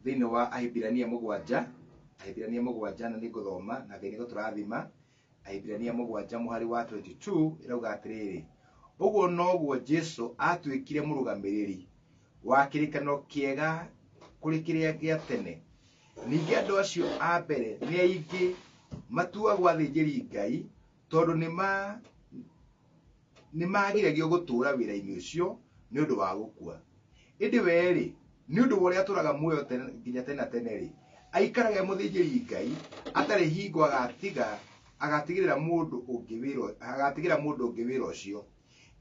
Thĩinĩ wa Ahibirania 7, Ahibirania 7, na nĩ ngũthoma na Ngai nĩ gũtũrathima. Ahibirania 7 mũhari wa 22 ĩrauga atĩrĩrĩ, ũguo noguo Jesu atuĩkire mũrũgamĩrĩri wa kĩrĩkanĩro kĩega kũrĩ kĩrĩa gĩa tene. Ningĩ andũ acio a mbere nĩ aingĩ matuagwo athĩnjĩri Ngai tondũ nĩ magiragio gũtũũra wĩra-inĩ ũcio nĩ ũndũ wa gũkua. Ĩndĩ we-rĩ, nĩ ũndũ wa ũrĩa atũũraga muoyo nginya tene na tene-rĩ, aikaraga e mũthĩnjĩri-Ngai atarĩ hingo agatiga agatigĩrĩra mũndũ ũngĩ wĩra agatigĩra mũndũ ũngĩ wĩra ũcio.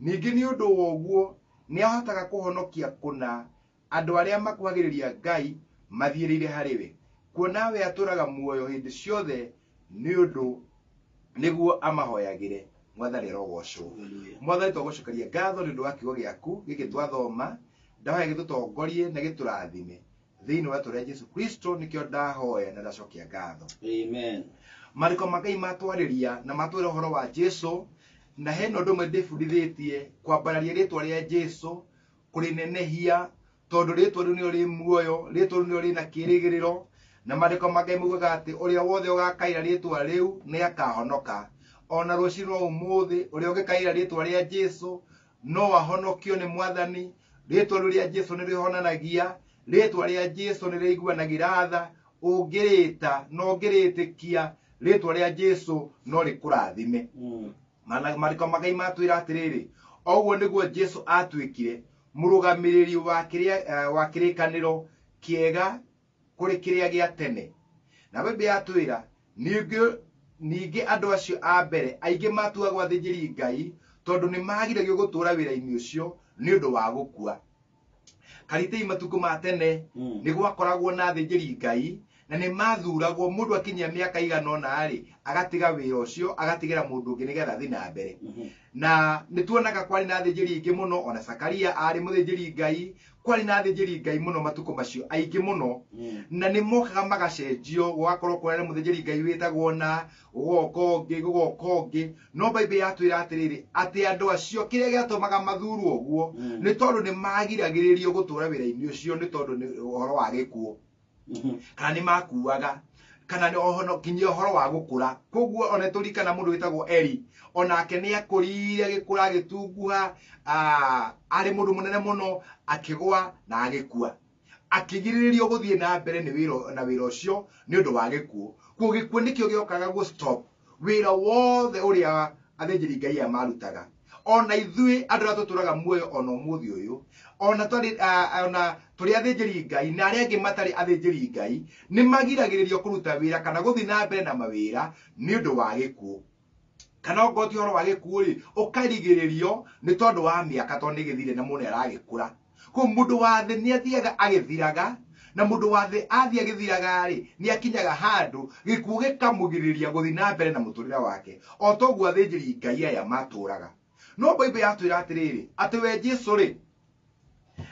Ningĩ nĩ ũndũ wa ũguo nĩ ahotaga kũhonokia kũna andũ arĩa makuhagĩrĩria Ngai mathiĩrĩire harĩ we, kuona we atũũraga muoyo hĩndĩ ciothe nĩ ũndũ nĩguo amahoyagĩre. Mwathani arogocwo. Mwathani, twagũcokeria ngatho nĩ ũndũ wa kiugo gĩaku gĩkĩ twathoma. Ndahoya gĩtũtongorie na gĩtũrathime thĩinĩ wa rĩĩtwa rĩa Jesu Kristo, nĩkĩo ndahoya na ndacokia ngatho. Amen. Marĩko ma Ngai matwarĩria na matwĩra ũhoro wa Jesu, na hena ũndũ ũmwe ndĩbundithĩtie, kwambararia rĩtwa rĩa Jesu, kũrĩnenehia, tondũ rĩtwa rĩu nĩrĩo rĩ muoyo, rĩtwa rĩu nĩrĩo rĩna kĩrĩgĩrĩro, na maandĩko ma Ngai maugaga atĩ ũrĩa wothe ũgakaĩra rĩtwa rĩu nĩ akahonoka. Ona rũciinĩ rwa ũmũthĩ, ũrĩa ũngĩkaĩra rĩtwa rĩa Jesu no ahonokio nĩ Mwathani. Rĩtwa rĩu rĩa Jesu nĩ rĩhonanagia, rĩtwa rĩa Jesu nĩ rĩiguanagĩra tha, ũngĩrĩta na ũngĩrĩtĩkia, rĩtwa rĩa Jesu no rĩkũrathime. Maandĩko ma Ngai matwĩra atĩrĩrĩ, o ũguo nĩguo Jesu atuĩkire mũrũgamĩrĩri wa kĩrĩa wa kĩrĩkanĩro kĩega kũrĩ kĩrĩa gĩa tene. Na Bible yatwĩra ningĩ andũ acio a mbere aingĩ matuagwo athĩnjĩri Ngai tondũ nĩ magiragio gũtũũra wĩra-inĩ ũcio nĩ ũndũ wa gũkua. Karitei matukũ ma tene nĩ gwakoragwo na athĩnjĩri Ngai na nĩ mathuragwo, mũndũ akinyia mĩaka igana ũna rĩ, agatiga wĩra ũcio agatigĩra mũndũ ũngĩ nĩgetha athiĩ na mbere. Na nĩ tuonaga kwarĩ na athĩnjĩri aingĩ mũno, ona Zakaria arĩ mũthĩnjĩri Ngai, kwarĩ na athĩnjĩri Ngai mũno matukũ macio aingĩ mũno. Na nĩ mokaga magacenjio, gũgakorwo kwarĩ na mũthĩnjĩri Ngai wĩtagwo na, gũgoka ũngĩ, gũgoka ũngĩ. No Bible yatwĩra atĩrĩrĩ, atĩ andũ acio kĩrĩa gĩatũmaga mathurwo ũguo nĩ tondũ nĩ magiragĩrĩrio gũtũra wĩra-inĩ ũcio nĩ tondũ nĩ ũhoro wa gĩkuũ, kana nĩ makuaga, kana nĩ ohono nginya ũhoro wa gũkũra. Koguo ona tũrikana mũndũ wĩtagwo Eli, onake nĩ akũrire, agĩkũra, agĩtunguha, arĩ mũndũ mũnene mũno, akĩgwa na agĩkua, akĩgirĩrĩrio gũthiĩ na mbere nĩ wĩra na wĩra ũcio nĩ ũndũ wa gĩkuũ. Kuo gĩkuũ nĩkĩo gĩokaga gũ stop wĩra wothe ũrĩa athĩnjĩri Ngai aya marutaga. Ona ithuĩ andũ arĩa tũtũraga muoyo ona ũmũthĩ ũyũ, ona twarĩ, ona tũrĩ athĩnjĩri Ngai na arĩa angĩ matarĩ athĩnjĩri Ngai, nĩ magiragĩrĩrio kũruta wĩra kana gũthiĩ na mbere na mawĩra nĩ ũndũ wa gĩkuũ. Kana okorwo ti ũhoro wa gĩkuũ rĩ, ũkarigĩrĩrio nĩ tondũ wa mĩaka, tondũ nĩ ĩgĩthire na mũndũ nĩ aragĩkũra. Koguo mũndũ wa thĩ nĩ athiaga agĩthiraga, na mũndũ wa thĩ athiĩ agĩthiraga rĩ, nĩ akinyaga handũ gĩkuũ gĩkamũgirĩrĩria gũthiĩ na mbere na mũtũrĩre wake, o ta ũguo athĩnjĩri Ngai aya matũraga. No Bible yatwĩra atĩrĩrĩ, atĩ we Jesu rĩ,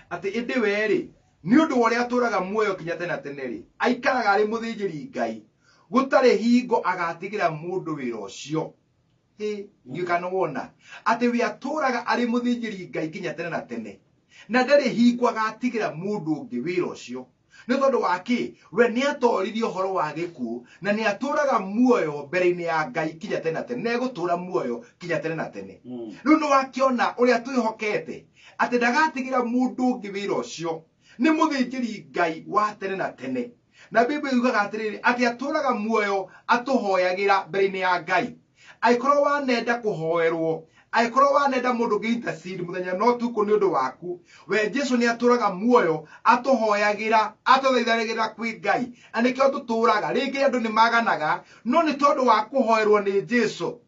atĩ ĩndĩ we rĩ, nĩ ũndũ wa ũrĩa atũraga muoyo kinya tene na tene rĩ, aikaraga arĩ mũthĩnjĩri Ngai, gũtarĩ hingo agatigĩra mũndũ wĩra ũcio. Hĩ, ndiũĩ kana wona atĩ we atũraga arĩ mũthĩnjĩri Ngai nginya tene na tene, na ndarĩ hingo agatigĩra mũndũ ũngĩ wĩra ũcio. Nĩ tondũ wa kĩ? We nĩ atoririe ũhoro wa gĩkuũ na nĩ atũraga muoyo mbere-inĩ ya Ngai kinya tene na tene, na egũtũra muoyo kinya tene na tene. Rĩu nĩ wakĩona ũrĩa twĩhokete atĩ ndagatigĩra mũndũ ũngĩ wĩra ũcio, nĩ mũthĩnjĩri Ngai wa tene na tene. Na Bible yugaga atĩrĩrĩ, atĩ atũraga muoyo atũhoyagĩra mbere-inĩ ya Ngai. Angĩkorwo wanenda kũhoerwo, angĩkorwo wanenda mũndũ ũngĩ intercede mũthenya na ũtukũ nĩ ũndũ waku, we Jesu nĩ atũraga muoyo atũhoyagĩra, atũthaithanagĩra kwĩ Ngai. Na nĩkĩo tũtũraga. Rĩngĩ andũ nĩ maganaga, no nĩ tondũ wa kũhoerwo nĩ Jesu.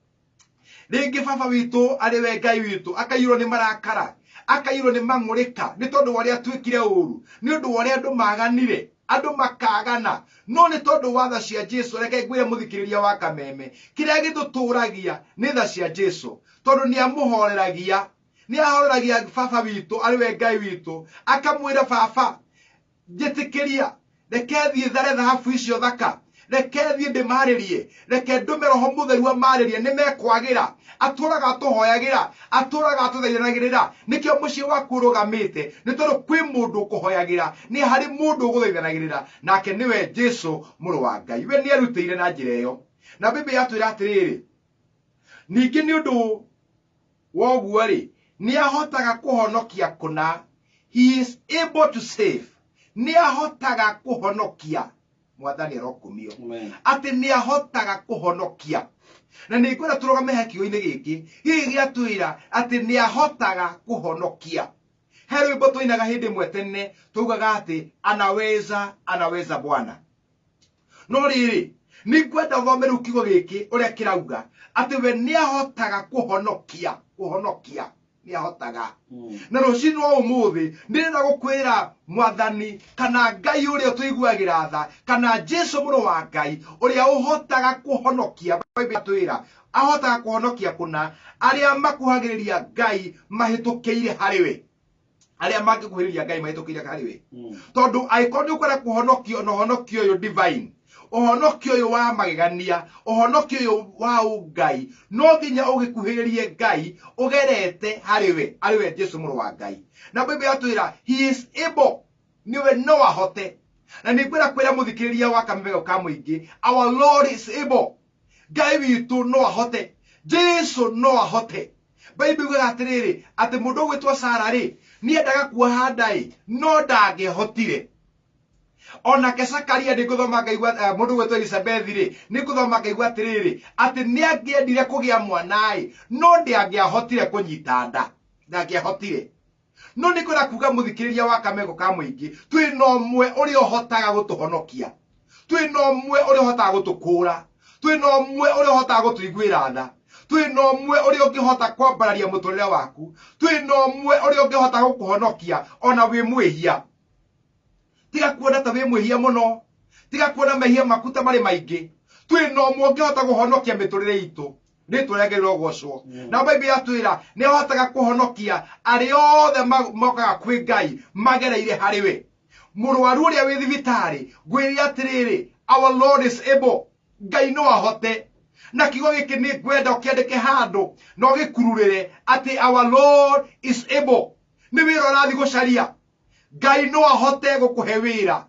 Rĩngĩ baba witũ arĩ we Ngai witũ akaiyũrwo nĩ marakara, akaiyũrwo nĩ mang'ũrĩka nĩ tondũ wa ũrĩa twĩkire ũru, nĩ ũndũ wa ũrĩa andũ maganire, andũ makagana, no nĩ tondũ wa tha cia Jesu. Reke ngwĩre mũthikĩrĩria wa Kameme, kĩrĩa gĩtũtũragia nĩ tha cia Jesu, tondũ nĩ amũhoreragia, nĩ ahoreragia baba witũ arĩ we Ngai witũ, akamwĩra baba njĩtĩkĩria, reke thiĩ thare thahabu icio thaka, Reke thiĩ ndĩmarĩrie, reke ndũme Roho Mũtheru amarĩrie, nĩ mekwagĩra. Atũraga atũhoyagĩra, atũraga atũthaithanagĩrĩra. Nĩkĩo mũciĩ waku ũrũgamĩte, nĩ tondũ kwĩ mũndũ ũkũhoyagĩra, nĩ harĩ mũndũ ũgũthaithanagĩrĩra, nake nĩwe Jesu mũrũ wa Ngai. We nĩ erutĩire na njĩra ĩyo. Na Bible yatwĩra atĩrĩrĩ, ningĩ nĩ ũndũ wa ũguo-rĩ, nĩ ahotaga kũhonokia kũna. He is able to save. Nĩ ahotaga kũhonokia. Mwathani arokumio. Amen. Atĩ nĩ ahotaga kũhonokia. Na nĩ ngwenda tũrũgame he kiugo-inĩ gĩkĩ, gĩkĩ gĩatwĩra atĩ nĩ ahotaga kũhonokia. He rwĩmbo twainaga hĩndĩ ĩmwe tene, twaugaga atĩ anaweza, anaweza Bwana. No rĩrĩ, nĩ ngwenda ũthome rĩu kiugo gĩkĩ ũrĩa kĩrauga, atĩ we nĩ ahotaga kũhonokia, kũhonokia, nĩ ahotaga. Na rũcinĩ rwa ũmũthĩ ndĩrenda gũkwĩra Mwathani kana Ngai ũrĩa ũtũiguagĩra tha, kana Jesu mũrũ wa Ngai ũrĩa ũhotaga kũhonokia. Bible yatwĩra ahotaga kũhonokia kũna arĩa makuhagĩrĩria Ngai mahĩtũkĩire harĩ we, arĩa mangĩkuhĩrĩria Ngai mahĩtũkĩire harĩ we. Tondũ angĩkorwo nĩ ũkwenda kũhonokio na ũhonokio ũyũ divine, ũhonokio ũyũ wa magegania, ũhonokio ũyũ wa ũngai, no nginya ũgĩkuhĩrĩrie Ngai ũgerete harĩ we, arĩ we Jesu mũrũ wa Ngai. Na Bible yatwĩra he is able, nĩwe no ahote. Na nĩ ngwenda kwĩra mũthikĩrĩria wa Kameme ka Mũingĩ, our Lord is able. Ngai witũ no ahote, Jesu no ahote. Bible yugaga atĩrĩrĩ, atĩ mũndũ ũgwĩtwo Sara rĩ, nĩendaga kuoha nda-ĩ, no ndangĩahotire. Onake Zakaria nĩ ngũthoma ngaigua, mũndũ ũgwĩtwo Elizabeth rĩ, nĩ ngũthoma ngaigua atĩrĩrĩ, atĩ nĩangĩendire kũgĩa mwana-ĩ, no ndangĩahotire kũnyita nda, ndangĩahotire. No nĩ ngwenda kuga mũthikĩrĩria wa Kamego ka Mũingĩ, twĩ na ũmwe ũrĩa ũhotaga gũtũhonokia, twĩ na ũmwe ũrĩa ũhotaga gũtũkũra, twĩ na ũmwe ũrĩa ũhotaga gũtũiguĩra tha, twĩ na ũmwe ũrĩa ũngĩhota kwambararia mũtũrĩre waku, twĩ na ũmwe ũrĩa ũngĩhota gũkũhonokia ona wĩ mwĩhia. Tiga kuona ta wĩ mwĩhia mũno, tiga kuona mehia maku ta marĩ maingĩ. Twĩ na ũmwe ũngĩhota kũhonokia mĩtũrĩre itũ. Rĩtwa rĩa Ngai rĩrogocwo. Na Bible yatwĩra nĩ ahotaga kũhonokia arĩa othe mokaga kwĩ Ngai magereire harĩ we. Mũrwaru ũrĩa wĩ thibitarĩ, ngwĩre atĩrĩrĩ, our Lord is able. Ngai no ahote. Na kiugo gĩkĩ nĩ ngwenda ũkĩandĩke handũ na ũgĩkururĩre atĩ our Lord is able. Nĩ wĩra ũrathiĩ gũcaria, Ngai no ahote gũkũhe wĩra.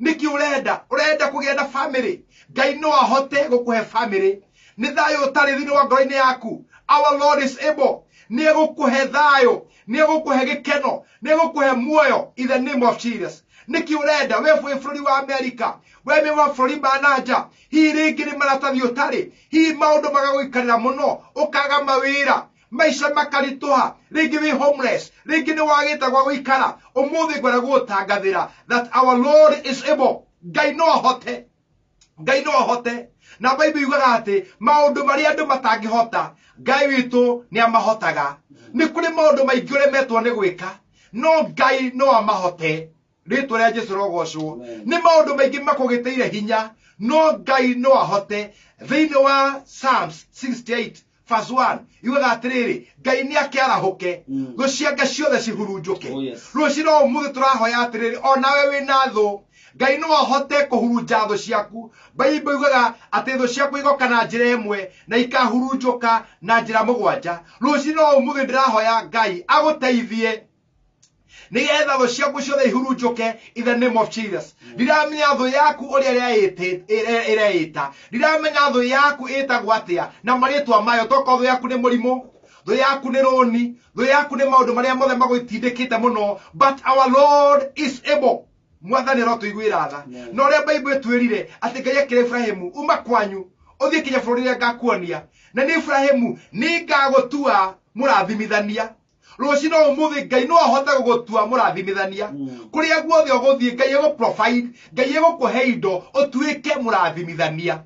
Nĩkĩ ũrenda? Ũrenda kũgĩa na family, Ngai no ahote gũkũhe family. Nĩ thayũ ũtarĩ thĩinĩ wa ngoro-inĩ yaku, our Lord is able. Nĩ egũkũhe thayũ, nĩ egũkũhe gĩkeno, nĩ egũkũhe muoyo in the name of Jesus. Nĩkĩ ũrenda? We wĩ bũrũri wa America, we wĩ wa bũrũri ma na nja, hihi rĩngĩ nĩ maratathi ũtarĩ, hihi maũndũ magagũikarĩra mũno, ũkaga mawĩra, maica makaritũha, rĩngĩ wĩ homeless, rĩngĩ nĩ wagĩte gwa gũikara. Ũmũthĩ ngwenda gũgũtangathĩra that our Lord is able. Ngai no ahote, Ngai no ahote. Na Bible yugaga atĩ maũndũ marĩa andũ matangĩhota, Ngai witũ nĩ amahotaga. Nĩ kũrĩ maũndũ maingĩ ũremetwo nĩ gwĩka, no Ngai no amahote. Rĩtwa rĩa Jesu rogocwo. Amen. Nĩ maũndũ maingĩ makũgĩtĩire hinya, no Ngai no ahote. Thĩinĩ wa Psalms 68 verse 1 yugaga atĩrĩrĩ, Ngai nĩ akĩarahũke, thũ ciake ciothe cihurunjũke. Oh, yes. Rũcinĩ o ũmũthĩ tũrahoya atĩrĩrĩ, onawe wĩna thũ, Ngai no ahote kũhurunja thũ ciaku. Bible yugaga atĩ thũ ciaku igoka na njĩra ĩmwe na ikahurunjũka na njĩra mũgwanja. Rũcinĩ o ũmũthĩ ndĩrahoya Ngai agũteithie nĩgetha thũ ciaku ciothe ihurunjũke in the name of Jesus. Ndiramenya thũ yaku ũrĩa ĩreĩta, ndiramenya thũ yaku ĩtagwo atĩa na marĩtwa mayo. Tokorwo thũ yaku nĩ mũrimũ, thũ yaku nĩ rũni, thũ yaku nĩ maũndũ marĩa mothe magũtindĩkĩte mũno, but our Lord is able. Mwathani arotũiguĩra tha. Amen. Na ũrĩa Bible ĩtwĩrire atĩ Ngai akĩra Ibrahimu, uma kwanyu ũthiĩ kinya bũrũri ũrĩa ngakuonia, na nĩ Ibrahimu nĩngagũtua mũrathimithania. Rũcinĩ ũmũthĩ Ngai no ahote gũgũtua mũrathimithania. Kũrĩa guothe ũgũthiĩ Ngai egũ provide, Ngai egũkũhe indo ũtuĩke mũrathimithania.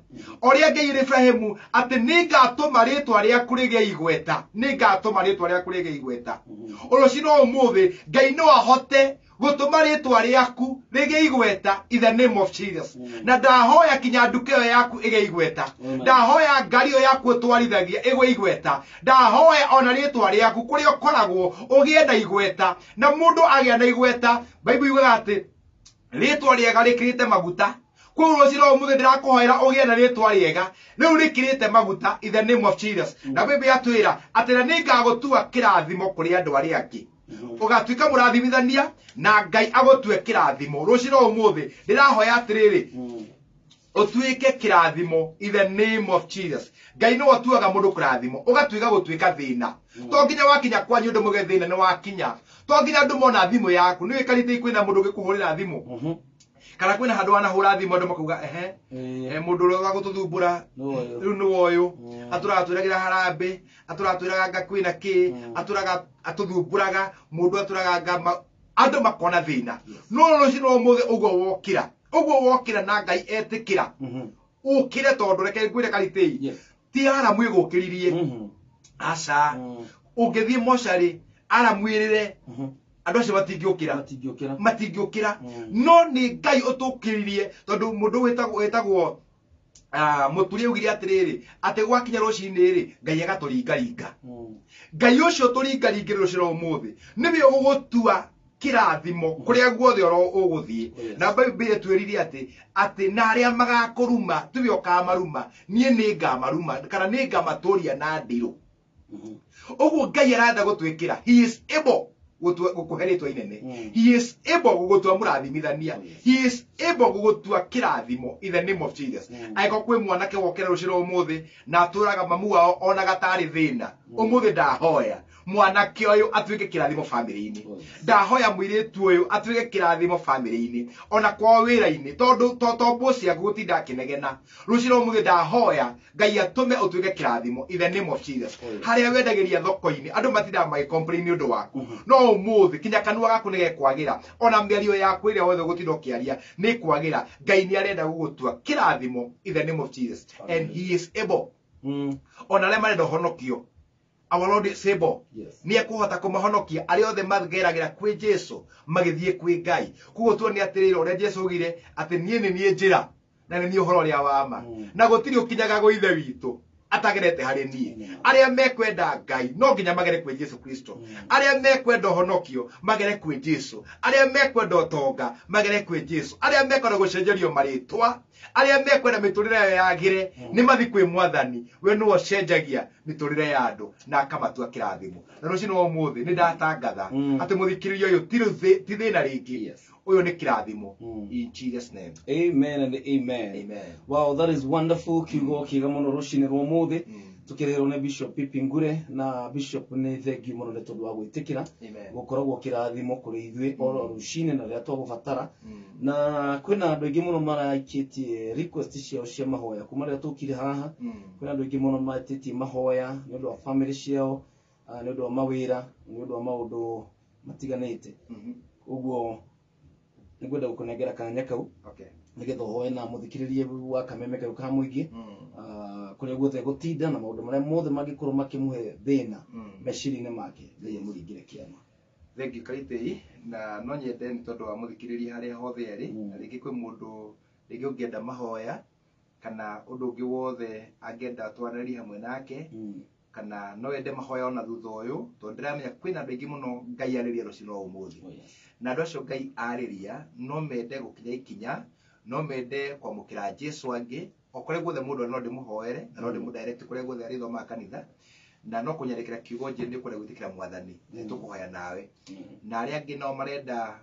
Ũrĩa Ngai ĩrĩ Ibrahimu atĩ nĩngatũma rĩtwa rĩaku rĩgĩe igweta, nĩngatũma rĩtwa rĩaku rĩgĩe igweta. Rũcinĩ ũmũthĩ Ngai no ahote gũtũma rĩtwa rĩaku rĩgĩe igweta in the name of Jesus. Na ndahoya kinya nduka ĩyo yaku ĩgĩe igweta, Amen. ndahoya ngari ĩyo yaku ũtwarithagia ĩgwe igweta, ndahoya ona rĩtwa rĩaku kũrĩa ũkoragwo ũgĩe na igweta. Na mũndũ agĩa na igweta, Bible yugaga atĩ rĩtwa rĩega rĩkĩrĩte maguta. Koguo rũciũ rwa ũmũthĩ ndĩrakũhoera ũgĩe na rĩtwa rĩega rĩu rĩkĩrĩte maguta, in the name of Jesus. Na Bible yatwĩra atĩ na nĩngagũtua kĩrathimo kũrĩ andũ arĩa angĩ, ũgatuĩka mũrathimithania na Ngai agũtue kĩrathimo. Rũciũ rwa ũmũthĩ ndĩrahoya atĩrĩrĩ, ũtuĩke kĩrathimo in the name of Jesus. Ngai nĩwe ũtuaga mũndũ kĩrathimo, ũgatuĩka gũtuĩka thĩna. To nginya wakinya kwanyu ũndũ mũge thĩna nĩ wakinya, to nginya andũ mona thimũ yaku nĩ wĩkarĩte kwĩna mũndũ ũngĩkũhũrĩra thimũ, kana kwĩna handũ wanahũra thimũ andũ makauga ehe, mũndũ ũrĩa wagũtũthumbũra rĩu nĩ woyũ, atũraga twĩragĩra harambĩ, atũraga twĩraga nga kwĩna kĩ, atũraga atũthumbũraga, mũndũ atũraga nga andũ makona thĩna. No rũciũ rwa ũmũthĩ ũguo wokĩra, ũguo wokĩra na Ngai etĩkĩra ũkĩre, tondũ reke ngwĩre karitĩi, ti aramu ĩgũkĩririe, aca. Ũngĩthiĩ mocarĩ aramu ĩrĩre, andũ acio matingĩũkĩra. Matingĩũkĩra. Matingĩũkĩra. No nĩ Ngai ũtũkĩririe, tondũ mũndũ wĩtagwo mũturi augire atĩrĩrĩ, atĩ gwakinya rũcinĩ rĩ, Ngai agatũringaringa. Ngai ũcio tũringaringĩre rũciũ rwa ũmũthĩ nĩwe ũgũgũtua kĩrathimo kũrĩa guothe oro ũgũthiĩ. Na Bible ĩtwĩrire atĩ na arĩa magakũruma tiwe ũkamaruma, niĩ nĩ ngamaruma kana nĩ ngamatũria na ndirũ. Ũguo Ngai arenda gũtwĩkĩra, he is able gũkũhe rĩtwa inene. He is able gũgũtua mũrathimithania. He is able gũgũtua kĩrathimo in the name of Jesus. Angĩkorwo kwĩ mwanake wokĩra rũciũ rwa ũmũthĩ na atũraga mamu wao onaga tarĩ thĩna, ũmũthĩ ndahoya mwanake ũyũ atuĩke kĩrathimo bamĩrĩ-inĩ. Ndahoya mũirĩtu ũyũ atuĩke kĩrathimo bamĩrĩ-inĩ, ona kwao wĩra-inĩ, tondũ to boss yaku gũtinda akĩnegena. Rũciũ rwa ũmũthĩ ndahoya Ngai atũme ũtuĩke kĩrathimo in the name of Jesus. Harĩa wendagĩria thoko-inĩ andũ matindaga magĩcomplain nĩ ũndũ waku, no ũmũthĩ kinya kanua gaku nĩ gekwagĩra, ona mĩario yaku ĩrĩa wothe ũgũtinda ũkĩaria nĩ kwagĩra. Ngai nĩ arenda gũgũtua kĩrathimo in the name of Jesus, and he is able. Ona arĩa marenda ũhonokio, our Lord is able. Nĩ ekũhota kũmahonokia arĩa othe mageragĩra kwĩ Jesu magĩthiĩ kwĩ Ngai. Koguo tuone atĩrĩrĩ, ũrĩa Jesu augire atĩ niĩ nĩ niĩ njĩra na nĩ niĩ ũhoro ũrĩa wa ma, na gũtirĩ ũkinyaga gwĩ Ithe witũ atagerete harĩ niĩ. Arĩa mekwenda Ngai no nginya magere kwĩ Jesu Kristo. Arĩa mekwenda ũhonokio magere kwĩ Jesu. Arĩa mekwenda ũtonga magere kwĩ Jesu. Arĩa mekwenda gũcenjerio marĩtwa, arĩa mekwenda mĩtũrĩre yao yagĩre, nĩ mathi kwĩ Mwathani. We nĩwe ũcenjagia mĩtũrĩre ya andũ na akamatua kĩrathimo. Na rũcinĩ rwa ũmũthĩ nĩ ndatangatha atĩ mũthikĩrĩria ũyũ ti thĩna rĩngĩ, ũyũ nĩ kĩrathimo, in Jesus name. Amen and amen. Amen. Wow, that is wonderful. Kiugo kiega muno rucini rwa umuthi tukireherwo nĩ Bishop Pipi Ngure. Na Bishop, nĩ thengiũ mũno nĩ tondũ wa gwĩtĩkĩra Amen. gũkoragwo kĩrathimo kũrĩ ithuĩ oro rũcinĩ na rĩrĩa twagũbatara. Na kwĩna andũ aingĩ mũno maraikĩtie request ciao cia mahoya kuma rĩrĩa tũkire haha. Kwĩna andũ aingĩ mũno metĩtie mahoya nĩ ũndũ wa family ciao, nĩ ũndũ wa mawĩra, nĩ ũndũ wa maũndũ matiganĩte. Ũguo nĩngwenda gũkũnengera kanya kau nĩgetha ũhoe na mũthikĩrĩrie wa kameme kau ka mũingĩ, kũrĩa guothe gũtinda na maũndũ marĩa mothe mangĩkorwo makĩmũhe thĩna meciria-inĩ make, Ngai amũringĩre kĩama. Thank you, Karitei. Na no nyende nĩ tondũ wa mũthikĩrĩria harĩa hothe arĩ, na rĩngĩ kwĩ mũndũ rĩngĩ ũngĩenda mahoya kana ũndũ ũngĩ wothe angĩenda twaranĩrie hamwe nake, kana no ende mahoya ona thutha ũyũ, tondũ ndĩramenya kwĩna andũ aingĩ mũno Ngai arĩria rũciũ rwa ũmũthĩ. Oh, yes. Na andũ acio Ngai arĩria no mende gũkinya ikinya, no mende kwamũkĩra Jesu angĩ o kũrĩa guothe mũndũ arĩ, no ndĩmũhoere na no ndĩmũdirect kũrĩa guothe arĩthomaga kanitha, na no kũnyandĩkĩra kiugo njĩre nĩ ũkwenda gwĩtĩkĩra Mwathani, nĩ tũkũhoya nawe. Na arĩa angĩ nao marenda,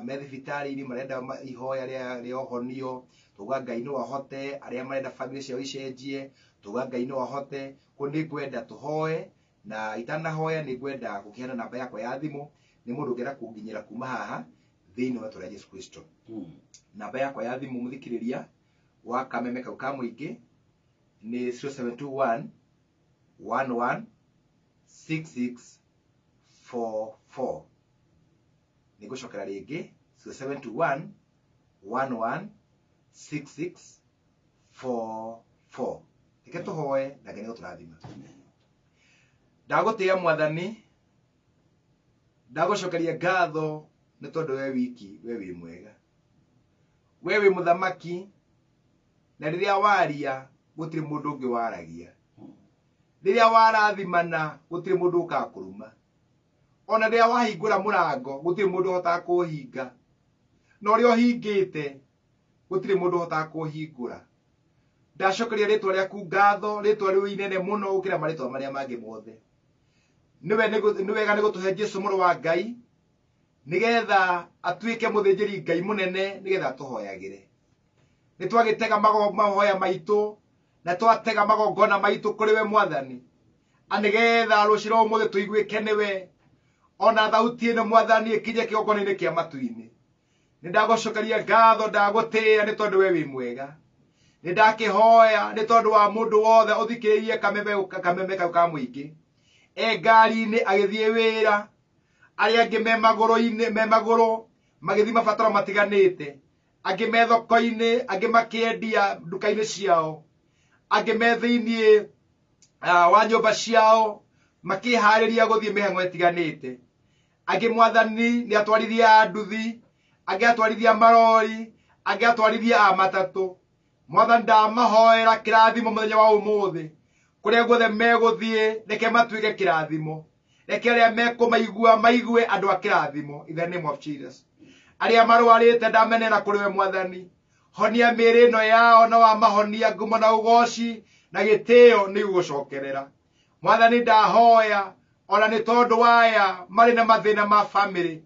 me thibitarĩ-inĩ, marenda ihoya rĩa ũhonio, tuga Ngai no ahote. Arĩa marenda family ciao icenjie, tuga Ngai no ahote. Koguo nĩ ngwenda tũhoe, na itanahoya nĩ ngwenda gũkĩheana namba yakwa ya thimũ nĩ mũndũ ũngĩenda kũnginyĩra kuma haha thĩinĩ wa rĩtwa rĩa Jesu Kristo. Namba yakwa ya thimũ, mũthikĩrĩria wa kameme kau ka mũingĩ, nĩ 0721 11 66 44. Nĩ ngũcokera rĩngĩ, 0721 11 66 44. Reke tũhoe na Ngai nĩegũtũrathima. Ndagũtĩĩa Mwathani, ndagũcokeria ngatho nĩ tondũ we wiki we wĩ mwega, we wĩ mũthamaki, na rĩrĩa waria gũtirĩ mũndũ ũngĩ waragia, rĩrĩa warathimana gũtirĩ mũndũ ũkaga kũruma, ona rĩrĩa wahingũra mũrango gũtirĩ mũndũ ũhotaga kũũhinga, na ũrĩa ũhingĩte Gũtirĩ mũndũ ũhotaga kũũhingũra. Ndacokeria rĩtwa rĩaku ngatho, rĩtwa rĩu inene mũno gũkĩra marĩtwa marĩa mangĩ mothe. Nĩ wega nĩ gũtũhe Jesu mũrũ wa Ngai, nĩgetha atuĩke mũthĩnjĩri Ngai mũnene, nĩgetha atũhoyagĩre. Nĩ twagĩtega mahoya maitũ, na twatega magongona maitũ kũrĩ we Mwathani, a nĩgetha rũciũ rwa ũmũthĩ tũiguĩke nĩwe, ona thauti ĩno Mwathani ĩkinye kĩgongona-inĩ kĩa matu-inĩ. Nĩ ndagũcokeria ngatho, ndagũtĩĩa nĩ tondũ we wĩ mwega. Nĩ ndakĩhoya nĩ tondũ wa mũndũ wothe ũthikĩrĩirie kameme kau ka mũingĩ, e ngari-inĩ agĩthiĩ wĩra, arĩa angĩ me magũrũ-inĩ, me magũrũ magĩthiĩ mabataro matiganĩte, angĩ me thoko-inĩ, angĩ makĩendia nduka-inĩ ciao, angĩ me thĩiniĩ wa nyũmba ciao makĩharĩria gũthiĩ mĩhang'o ĩtiganĩte. Angĩ Mwathani nĩ atwarithia a nduthi, angĩ atwarithia marori, angĩ atwarithia a matatũ. Mwathani ndamahoera kĩrathimo mũthenya wa ũmũthĩ, kũrĩa guothe megũthiĩ reke matuĩke kĩrathimo, reke arĩa mekũmaigua maigue andũ a kĩrathimo, in the name of Jesus. Arĩa marwarĩte ndamenera kũrĩ we Mwathani, honia mĩĩrĩ ĩno yao, na wamahonia ngumo na ũgoci na gĩtĩo nĩ igũgũcokerera. Mwathani ndahoya ona nĩ tondũ waya marĩ na mathĩna ma famĩlĩ,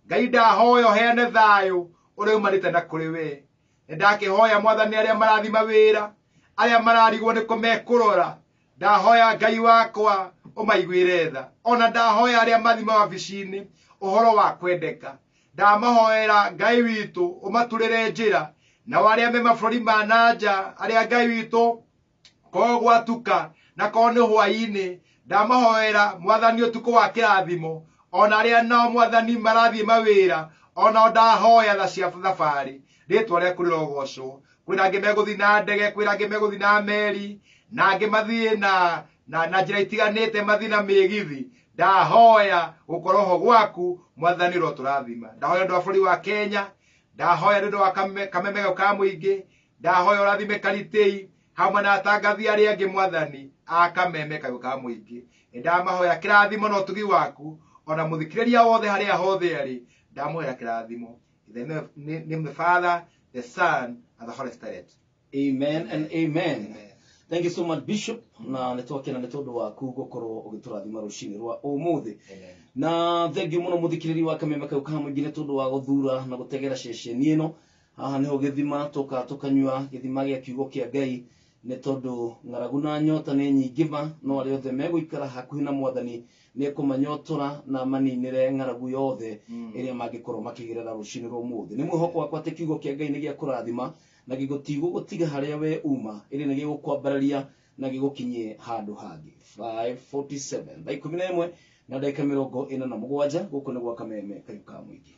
Ngai ndahoya ũheane thayũ ũrĩa umanĩte na kũrĩ we. Nĩ ndakĩhoya Mwathani arĩa marathiĩ mawĩra, arĩa mararigwo nĩ kũ mekũrora, ndahoya Ngai wakwa ũmaiguĩre tha. Ona ndahoya arĩa mathiĩ mawabici-inĩ ũhoro wa kwendeka, ndamahoera Ngai witũ ũmaturĩre njĩra. Nao arĩa me mabũrũri ma na nja, arĩa Ngai witũ ko gwatuka na ko nĩ hwaĩ-inĩ, ndamahoera Mwathani ũtukũ wa kĩrathimo. Ona arĩa nao Mwathani marathiĩ mawĩra, onao ndahoya tha cia thabarĩ, rĩtwa rĩaku rĩrogocwo. Kwĩna angĩ megũthiĩ na ndege, kwĩna angĩ megũthiĩ na meri, na angĩ mathiĩ na njĩra itiganĩte, mathiĩ na mĩgithi. Ndahoya gũkorwo ho gwaku Mwathani ũrotũrathima. Ndahoya ũndũ wa bũrũri wa Kenya, ndahoya nĩ ũndũ wa kameme gau ka mũingĩ, ndahoya ũrathime Karitei hamwe na atangathi arĩa angĩ Mwathani a kameme kau ka mũingĩ. Nĩ ndamahoya kĩrathimo na ũtugi waku, ona mũthikĩrĩria wothe harĩa hothe arĩ, ndamũhoya kĩrathimo. In the name of the Father, the Son, and the Holy Spirit. Amen and amen. Amen. Thank you so much, Bishop. Na nĩ twakena nĩ tondũ waku gũkorwo ũgĩtũrathima rũcinĩ rwa ũmũthĩ. Amen. Na thank you mũno mũthikĩrĩria wa kameme kau ka mũingĩ nĩ tondũ wa gũthura na gũtegera ceceni ĩno. Haha nĩho gĩthima tũka tũkanyua gĩthima gĩa kiugo kĩa Ngai, nĩ tondũ ng'aragu na nyota nĩ nyingĩ ma, no arĩa othe megũikara hakuhĩ na Mwathani nĩ ekũmanyotora na maninĩre ng'aragu yothe ĩrĩa mangĩkorwo makĩgerera rũcinĩ rwa ũmũthĩ. Nĩ mwĩhoko wakwa atĩ kiugo kĩa Ngai nĩ gĩa kũrathima na gĩgũtigũgũtiga harĩa we uma, ĩrĩ nĩ gĩgũkwambararia na gĩgũkinyie handũ hangĩ. 5:47 thaa ikũmi na ĩmwe na ndagĩka mĩrongo ĩna na mũgwanja, gũkũ nĩ gwa kameme kayũ ka mũingĩ.